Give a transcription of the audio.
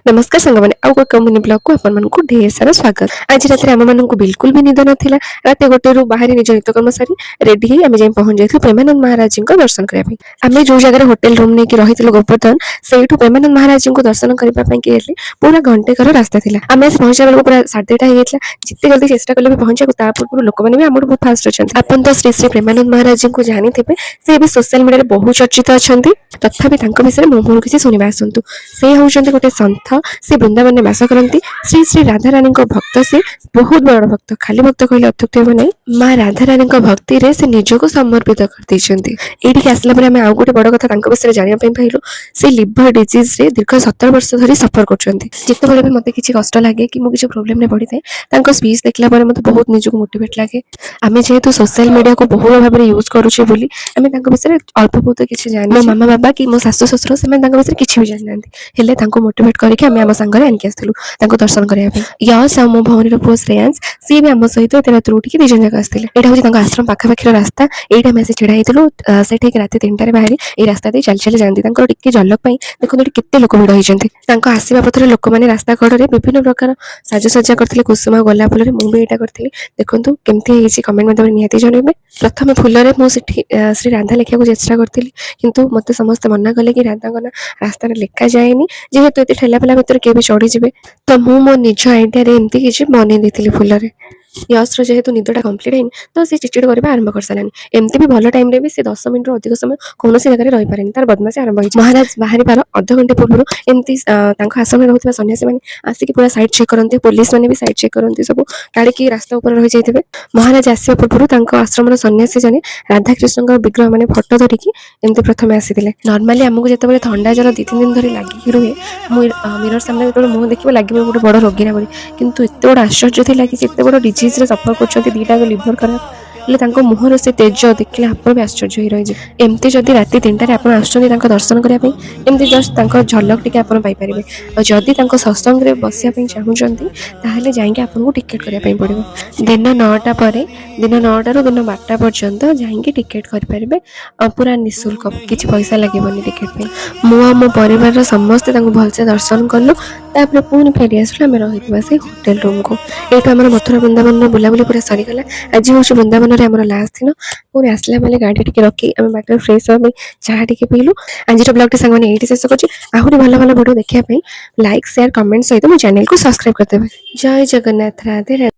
ନମସ୍କାର ସାଙ୍ଗମାନେ, ଆଉ ଏକ ମିନି ବ୍ଲଗକୁ ଆପଣମାନଙ୍କୁ ଢେର ସାରା ସ୍ୱାଗତ। ଆଜି ରାତିରେ ଆମମାନଙ୍କୁ ବିଲକୁଲ ବି ନିଦ ନଥିଲା। ରାତି 1ରୁ ବାହାରି ନିଜ ନିତ୍ୟକର୍ମ ସାରି ରେଡି ହେଇ ଆମେ ଯାଇ ପହଞ୍ଚି ଯାଇଥିଲୁ ପ୍ରେମାନନ୍ଦ ମହାରାଜଙ୍କ ଦର୍ଶନ କରିବା ପାଇଁ। ଆମେ ଯୋଉ ଜାଗାରେ ହୋଟେଲ ରୁମ୍ ନେଇକି ରହିଥିଲୁ ଗୋବର୍ଦ୍ଧନ, ସେଇଠୁ ପ୍ରେମାନନ୍ଦ ମହାରାଜଙ୍କୁ ଦର୍ଶନ କରିବା ପାଇଁ କି ହେଲେ ପୁରା ଘଣ୍ଟେକର ରାସ୍ତା ଥିଲା। ଆମେ ଆସି ପହଞ୍ଚିଲା ବେଳକୁ ପୁରା 2:30 ହେଇଯାଇଥିଲା। ଯେତେ ଜଲ୍ଦି ଚେଷ୍ଟା କଲେ ବି ପହଞ୍ଚିବାକୁ, ତା ପୂର୍ବରୁ ଲୋକମାନେ ବି ଆମଠୁ ବହୁତ ଫାଷ୍ଟ ଅଛନ୍ତି। ଆପଣ ତ ଶ୍ରୀ ଶ୍ରୀ ପ୍ରେମାନନ୍ଦ ମହାରାଜଙ୍କୁ ଜାଣିଥିବେ। ସେ ଏବେ ସୋସିଆଲ ମିଡିଆରେ ବହୁତ ଚର୍ଚ୍ଚିତ ଅଛନ୍ତି। ତଥାପି ତାଙ୍କ ବିଷୟରେ ମୋ ମୁହଁରୁ କିଛି ଶୁଣିବା ଆସନ୍ତୁ। ସେ ହେଉଛନ୍ତି ଗୋଟେ ସନ୍ଥ। ସେ ବୃନ୍ଦାବନରେ ବାସ କରନ୍ତି। ଶ୍ରୀ ଶ୍ରୀ ରାଧାରାଣୀଙ୍କ ଭକ୍ତ ସେ, ବହୁତ ବଡ଼ ଭକ୍ତ। ଖାଲି ଭକ୍ତ କହିଲେ ଅତ୍ୟୁକ୍ତି ହେବ ନାହିଁ। ମା ରାଧାରାଣୀଙ୍କ ଭକ୍ତିରେ ସେ ନିଜକୁ ସମର୍ପିତ କରିଦେଇଛନ୍ତି। ଏଇଠିକି ଆସିଲା ପରେ ଆମେ ଆଉ ଗୋଟେ ବଡ଼ କଥା ତାଙ୍କ ବିଷୟରେ ଜାଣିବା ପାଇଁ ପାଇଲୁ। ସେ ଲିଭର ଡିଜିଜରେ ଦୀର୍ଘ 17 ବର୍ଷ ଧରି ସଫର କରୁଛନ୍ତି। ଯେତେବେଳେ ବି ମୋତେ କିଛି କଷ୍ଟ ଲାଗେ କି ମୁଁ କିଛି ପ୍ରୋବ୍ଲେମରେ ପଡ଼ିଥାଏ, ତାଙ୍କ ସ୍ପିଚ୍ ଦେଖିଲା ପରେ ମୋତେ ବହୁତ ନିଜକୁ ମୋଟିଭେଟ୍ ଲାଗେ। ଆମେ ଯେହେତୁ ସୋସିଆଲ ମିଡ଼ିଆକୁ ବହୁଳ ଭାବରେ ୟୁଜ୍ କରୁଛେ ବୋଲି ଆମେ ତାଙ୍କ ବିଷୟରେ ଅଳ୍ପ ବହୁତ କିଛି ଜାଣି, ମୋ ମାମା ବାବା କି ମୋ ଶାଶୁ ଶ୍ୱଶୁର, ସେମାନେ ତାଙ୍କ ବିଷୟରେ କିଛି ବି ଜାଣିନାହାନ୍ତି। ହେଲେ ତାଙ୍କୁ ମୋଟିଭେଟ୍ କରିକି ଆମେ ଆମ ସାଙ୍ଗରେ ଆଣିକି ଆସିଥିଲୁ ତାଙ୍କୁ ଦର୍ଶନ କରିବା ପାଇଁ। ୟଶ ଆଉ ମୋ ଭଉଣୀର ପୁଅ ଶ୍ରେୟାଂଶ, ସିଏ ବି ଆମ ସହିତ ଏତେ ରାତିରୁ ଉଠିକି ଦି ଜଣ ଯାକ ଆସିଥିଲେ। ଏଇଟା ହେଉଛି ତାଙ୍କ ଆଶ୍ରମ ପାଖାପାଖିର ରାସ୍ତା। ଏଇଠି ଆମେ ଆସି ଛିଡ଼ା ହେଇଥିଲୁ। ସେଠିକି ରାତି 3ଟାରେ ବାହାରି ଏଇ ରାସ୍ତା ଦେଇ ଚାଲି ଚାଲି ଯାଆନ୍ତି ତାଙ୍କର ଟିକେ ଝଲକ ପାଇଁ। ଦେଖନ୍ତୁ, ଏଠି କେତେ ଲୋକ ଭିଡ଼ ହେଇଛନ୍ତି। ତାଙ୍କ ଆସିବା ପଥରେ ଲୋକମାନେ ରାସ୍ତା କଡ଼ରେ ବିଭିନ୍ନ ପ୍ରକାର ସାଜସଜ୍ଜା କରିଥିଲେ କୁସୁମ ଆଉ ଗୋଲାପ ଫୁଲରେ। ମୁଁ ବି ଏଇଟା କରିଥିଲି। ଦେଖନ୍ତୁ କେମିତି ହେଇଛି, କମେଣ୍ଟ ମାଧ୍ୟମରେ ନିହାତି ଜଣାଇବେ। ପ୍ରଥମେ ଫୁଲରେ ମୁଁ ସେଠି ଶ୍ରୀ ରାଧା ଲେଖିବାକୁ ଚେଷ୍ଟା କରିଥିଲି, କିନ୍ତୁ ମୋତେ ସମସ୍ତେ ମନା କଲେ କି ରାଧାଙ୍କ ନାଁ ରାସ୍ତାରେ ଲେଖାଯାଏନି, ଯେହେତୁ ଏତେ ଠେଲା ପେଲା ଭିତରେ କିଏ ବି ଚଢ଼ିଯିବେ। ତ ମୁଁ ମୋ ନିଜ ଆଇଡ଼ିଆରେ ଏମିତି କିଛି ବନେଇ ଦେଇଥିଲି ଫୁଲରେ। ୟଶର ଯେହେତୁ ନିଦଟା କମ୍ପ୍ଲିଟ୍ ହେଇନି, ତ ସେ ଚିଡ଼ଚିଡ଼ କରିବା ଆରମ୍ଭ କରିସାରିଲାଣି। ଏମିତି ବି ଭଲ ଟାଇମ୍ରେ ବି ସେ 10 ମିନିଟ୍ରୁ ଅଧିକ ସମୟ କୌଣସି ଜାଗାରେ ରହିପାରେନି। ତାର ବଦମାସି ଆରମ୍ଭ ହେଇଛି। ମହାରାଜ ବାହାରିବାର ଅଧଘଣ୍ଟେ ପୂର୍ବରୁ ଏମିତି ତାଙ୍କ ଆଶ୍ରମରେ ରହୁଥିବା ସନ୍ନ୍ୟାସୀମାନେ ଆସିକି ପୁରା ସାଇଡ୍ ଚେକ୍ କରନ୍ତି। ପୋଲିସ ମାନେ ବି ସାଇଡ୍ ଚେକ୍ କରନ୍ତି ସବୁ, କାଳେ କି ରାସ୍ତା ଉପରେ ରହିଯାଇଥିବେ। ମହାରାଜ ଆସିବା ପୂର୍ବରୁ ତାଙ୍କ ଆଶ୍ରମର ସନ୍ନ୍ୟାସୀ ଜଣେ ରାଧାକୃଷ୍ଣଙ୍କ ବିଗ୍ରହ ମାନେ ଫଟୋ ଧରିକି ଏମିତି ପ୍ରଥମେ ଆସିଥିଲେ। ନର୍ମାଲି ଆମକୁ ଯେତେବେଳେ ଥଣ୍ଡା ଜ୍ୱର 2-3 ଦିନ ଧରି ଲାଗିକି ରୁହେ, ମୁଁ ମିରର ସାମ୍ନାରେ ଯେତେବେଳେ ମୁହଁ ଦେଖିବ, ଲାଗିବ ଗୋଟେ ବଡ଼ ରୋଗୀଣା ବୋଲି। କିନ୍ତୁ ଏତେ ବଡ଼ ଆଶ୍ଚର୍ଯ୍ୟ ଥିଲା କି ସେ ଏତେ ବଡ଼ ଡିଜିଜ୍ରେ ସଫର କରୁଛନ୍ତି, ଦୁଇଟା ଲିଭର ଖରାପ, ହେଲେ ତାଙ୍କ ମୁହଁର ସେ ତେଜ ଦେଖିଲେ ଆପଣ ବି ଆଶ୍ଚର୍ଯ୍ୟ ହେଇ ରହିଯିବେ। ଏମିତି ଯଦି ରାତି 3ଟାରେ ଆପଣ ଆସୁଛନ୍ତି ତାଙ୍କ ଦର୍ଶନ କରିବା ପାଇଁ, ଏମିତି ଜଷ୍ଟ ତାଙ୍କ ଝଲକ ଟିକେ ଆପଣ ପାଇପାରିବେ। ଆଉ ଯଦି ତାଙ୍କ ସତ୍ସଙ୍ଗରେ ବସିବା ପାଇଁ ଚାହୁଁଛନ୍ତି, ତାହେଲେ ଯାଇକି ଆପଣଙ୍କୁ ଟିକେଟ୍ କରିବା ପାଇଁ ପଡ଼ିବ ଦିନ 9ଟା ପରେ। ଦିନ 9ଟାରୁ ଦିନ 12ଟା ପର୍ଯ୍ୟନ୍ତ ଯାଇକି ଟିକେଟ୍ କରିପାରିବେ ଆଉ ପୁରା ନିଃଶୁଳ୍କ, କିଛି ପଇସା ଲାଗିବନି ଟିକେଟ୍ ପାଇଁ। ମୁଁ ଆଉ ମୋ ପରିବାରର ସମସ୍ତେ ତାଙ୍କୁ ଭଲସେ ଦର୍ଶନ କଲୁ। ତାପରେ ପୁଣି ଫେରି ଆସିଲୁ ଆମେ ରହିଥିବା ସେଇ ହୋଟେଲ ରୁମ୍କୁ। ଏଇଠୁ ଆମର ମଥୁରା ବୃନ୍ଦାବନର ବୁଲାବୁଲି ପୁରା ସରିଗଲା। ଆଜି ହେଉଛି ବୃନ୍ଦାବନରେ ଆମର ଲାଷ୍ଟ ଦିନ। ପୁଣି ଆସିଲା ବେଳେ ଗାଡ଼ି ଟିକେ ରଖି ଆମେ ବାଟରେ ଫ୍ରେଶ୍ ହେବା ପାଇଁ ଚାହା ଟିକେ ପିଇଲୁ। ଆଜିର ବ୍ଲଗ୍ଟି ସାଙ୍ଗମାନେ ଏଇଠି ଶେଷ କରୁଛି। ଆହୁରି ଭଲ ଭଲ ଭିଡ଼ିଓ ଦେଖିବା ପାଇଁ ଲାଇକ୍, ସେୟାର, କମେଣ୍ଟ ସହିତ ମୋ ଚ୍ୟାନେଲକୁ ସବସ୍କ୍ରାଇବ୍ କରିଦେବେ। ଜୟ ଜଗନ୍ନାଥ, ରାଧେ ରାଧେ।